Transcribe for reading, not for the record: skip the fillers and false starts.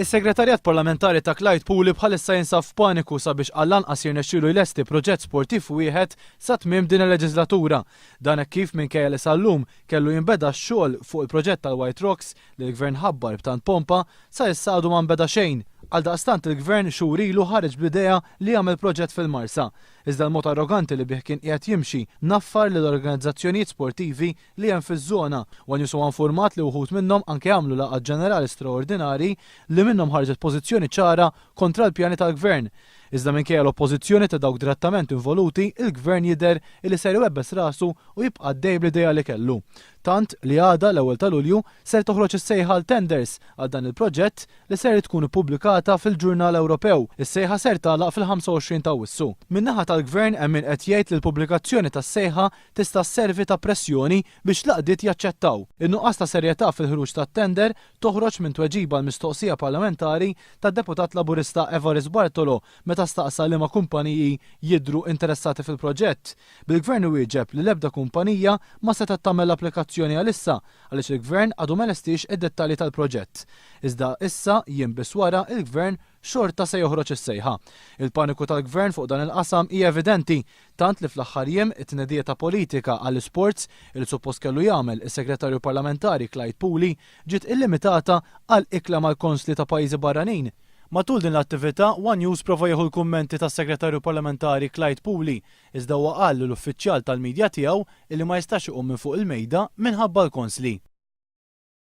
Is-Segretarjat Parlamentari ta' Clyde Puli bħalissa jinsab f'paniku sabiex għall-anqas jirnexxielu jlesti proġett sportiv wieħed sa tmiem din il-leġislatura. Dan hekk kif minkejja li sal-lum kellu jinbeda x-xogħol fuq il-proġett tal-White Rocks li l-Gvern ħabbar b'tant pompa, sa issa għadu ma nbeda xejn. Għaldaqstant il-Gvern xhur ilu ħareġ bl-idea li jagħmel proġett fil-Marsa. Iżda l-mod arroganti li bih kien qiegħed jimxi naffar lill-organizzazzjonijiet sportivi li hemm fiż-żona. One News huwa infurmat li wħud minnhom anke għamlu laqgħat ġenerali straordinarji li minnhom ħarġet pożizzjoni ċara kontra l-pjani tal-Gvern. Iżda minkejja l-oppożizzjoni ta' dawk direttament involuti, il-Gvern jidher illi ser iwebbes rasu u jibqa' għaddej bl-idea li kellu. Tant li għada, l-ewwel ta' Lulju, ser toħroġ is-sejħa għal tenders għal dan il-proġett li ser tkun ippubblikata fil-Ġurnal Ewropew. Is-sejħa ser tagħlaq fil-25 ta' Awwissu. Min-naħa tal-Gvern hemm min qed jgħid li l-pubblikazzjoni tas-sejħa tista' sservi ta' pressjoni biex l-għaqdiet jaċċettaw. In-nuqqas ta' serjetà fil-ħruġ tat-tender toħroġ minn tweġiba għal mistoqsija parlamentari tad-Deputat Laburista Evarist Bartolo meta staqsa liema kumpaniji jidhru interessati fil-proġett, bil-Gvern iwieġeb li l-ebda kumpanija ma setgħet tagħmel l-applikazzjoni għalissa għaliex il-Gvern għadu ma lestiex id-dettalji tal-proġett. Iżda issa, jiem biss wara, il-Gvern xorta se joħroġ is-sejħa. Il-paniku tal-Gvern fuq dan il-qasam hija evidenti, tant li fl-aħħar jiem it-tnedija ta' politika għall-isports li suppost kellu jagħmel is-Segretarju Parlamentari Clyde Puli ġiet illimitata għal ikla mal-konsli ta' pajjiżi barranin. Matul din l-attività, one News prova jieħu l-kummenti tas-Segretarju Parlamentari Clyde Puli, iżda huwa qal lill-uffiċjal tal-media tiegħu illi ma jistax iqum minn fuq il-mejda minħabba l-konsli.